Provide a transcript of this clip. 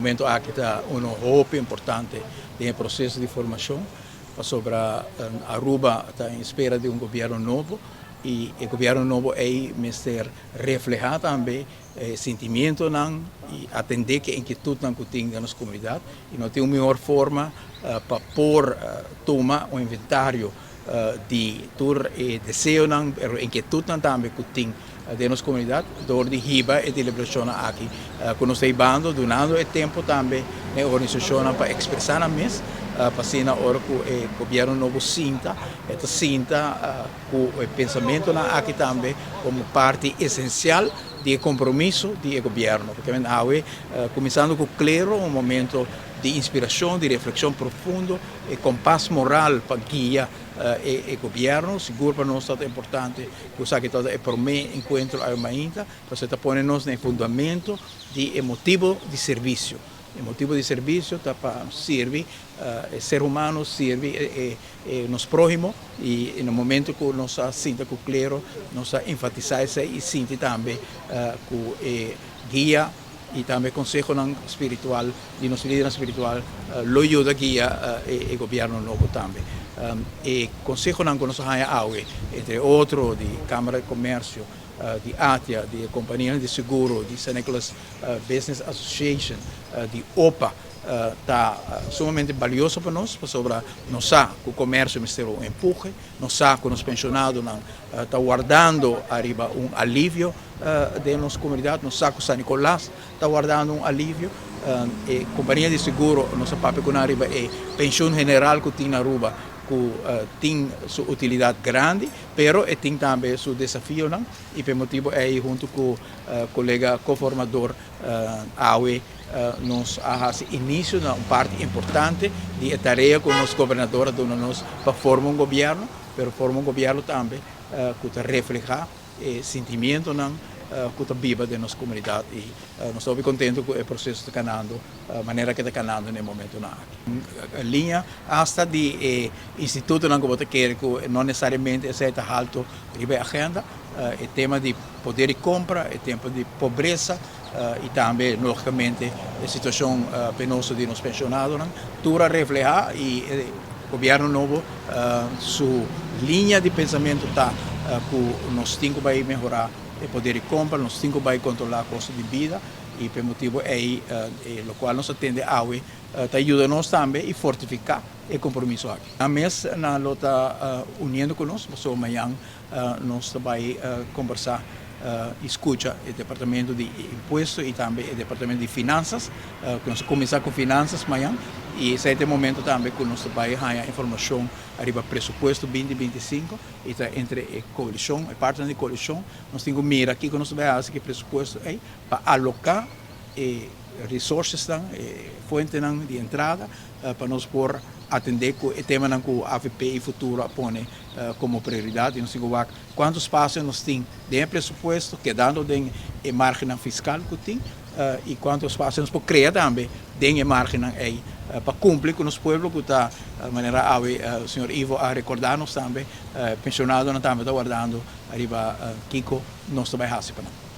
Momento aki ta uno hopi importante den e proceso di formacion, pasobra Aruba ta en espera di un gobierno nobo y e gobierno nobo ey mester refleha tambe e sentimientonan y atende cu e inquietudnan cu tin den nos comunidad, y no tin un mihor forma pa por tuma un inventario di tur e deseonan pero inquietudnan tambe cu tin den nos comunidad door di hiba e deliberacionnan aki cu nos ta hibando, dunando e tempo tambe na e organisacionnan pa expresa nan mes, pa asina ora cu e gobierno nobo sinta, e ta sinta cu e pensamentonan aki tambe como parti esencial di e compromiso di e gobierno. Porque men awe, cuminsando cu clero, un momento di inspiracion, di reflexion profundo, e kompas moral pa guia e gobierno. Sigur pa nos ta importante ku esaki ta e prome enkuentro awe mainta, pasobra ta pone nos na e fundamento di e motibo di servisio. E motibo di servisio ta pa sirbi e ser humano, sirbi e nos prohimo, i na momento ku nos a sinta ku klero nos a enfatisá esei i sinti tambe ku e guia i tambe konsehonan spiritual di nos lidernan spiritual lo yuda guia e gobierno nobo tambe. E konsehonan ku nos a haña awe, entre otro di Kamara di Komersio, di ATIA, di e kompanianan di seguro, di San Nicolas Business Association, di opa, ta sumamente balioso pa nos, pasobra nos sa ku komersio mester un empuhe, nos sa ku nos penshonadonan ta wardando ariba un alivio den nos komunidat, nos sa ku San Nicolas ta wardando un alivio. E kompania di seguro nos a papia ku nan riba e penshun general ku tin na Aruba ku tin su utilidat grandi, pero e tin tambe su desafionan i pa e motibu ei huntu ku kolega koformador awe nos a hasi inisio na un parti importante di e tarea ku nos gobernador a duna nos pa forma un gobièrnu, pero forma un gobièrnu tambe ku ta reflehá e sentimientonan ku ta biba den nos komunidat i nos ta hopi kontentu ku e proseso ta kanando manera ku e ta kanando na e momentunan aki. Liña asta di e institutonan ku bo ta kere ku no nesesariamente esei ta haltu riba e agenda, e tema di poder di kompra, e tema di pobresa i tambe logikamente e situashon penoso di nos penshonadonan tur a reflehá i e gobièrnu nobo su liña di pensamentu ta ku nos tin ku bai mehorá e poder di kompra, nos tin ku bai kontrolá kosto di bida i pa e motibu ei e lokual nos a tende awe ta yuda nos tambe i fortifiká e kompromiso aki. Nan mes nan lo ta uniendo ku nos pasobra mañan nos ta bai kombersá i skucha e departamento di impuesto i tambe e departamento di finansas, ku nos a kuminsá ku finansas mañan i esei ta e momento tambe ku nos ta bai haña informashon ariba presupuesto binti 25 i ta entre e koalishon, e partinan di koalishon nos tin ku mira kiko nos ta bai hasi ku e presupuesto ei pa aloká e resourcesnan, e fuentenan di entrada pa nos por atendé ku e temanan ku avp i Futuro a pone komo prioridat i nos tin ku wak kuantu spasio nos tin den e presupuesto kedando den e margennan fiskal ku tin i kuantu spasio nos por krea tambe den e margennan ei pa kumpli ku nos pueblo ku ta manera awe señor Ivo a rekordá nos tambe, penshonadonan tambe ta wardando ariba kiko nos ta bai hasi pa nan.